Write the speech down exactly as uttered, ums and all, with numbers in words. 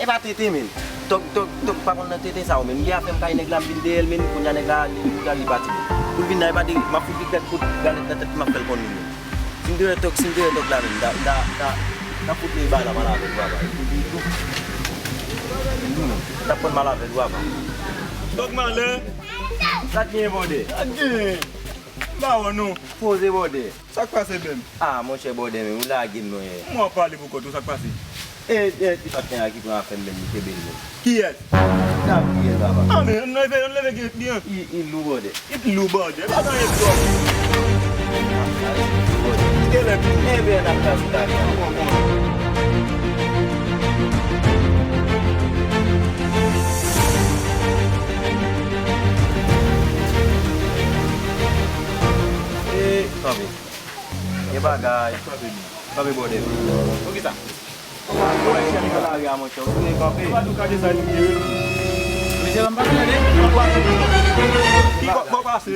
pa tenten, men. Tòg, tòg, tòg pa konn nan tenten sa yo, men. Li a fè m kay nèg la, m vin dèyè l, men. Kounye a nèg la, li, li, li pati, men. Pou l vin la, li pati. M ap fout li kèk kout galèt nan tèt, m ap fè l konn li, men. Si m te wè tòg, si m te wè tòg la, men. M ta, m ta, m ta, m ta fout li ba la, mal avè l, papa. Li tou, li tou. Li tou, men. M t ap konn mal avè l, papa. Tòg malè. Sa k gen, bòdè? Sa k gen? M pa wè non. Poze, bòdè. Sa k pase, Ben? Ah, monchè, bòdè, men ou lage m non, yè. Mwen ap pale pou kont ou, sa k pase? E, e, ti patnè a ki pran afè m, men li kenbe l, men. Kiyès? Gabriyèl, papa. Ah, men, ann leve, ann leve gen pli an. Li, li lou, bòdè. Li lou, bòdè. Pa gen anyen twòp. Kite lè tou. Enben, n ap pase la. E, kanpe. Gen bagay. Kanpe bòdè. Poukisa? Ou wè chèn nan lari a, monchè, ou tounen kanpe. Ou pa tou gade sa li ye. Mesye, m pa tande. Ki bò, bò pase.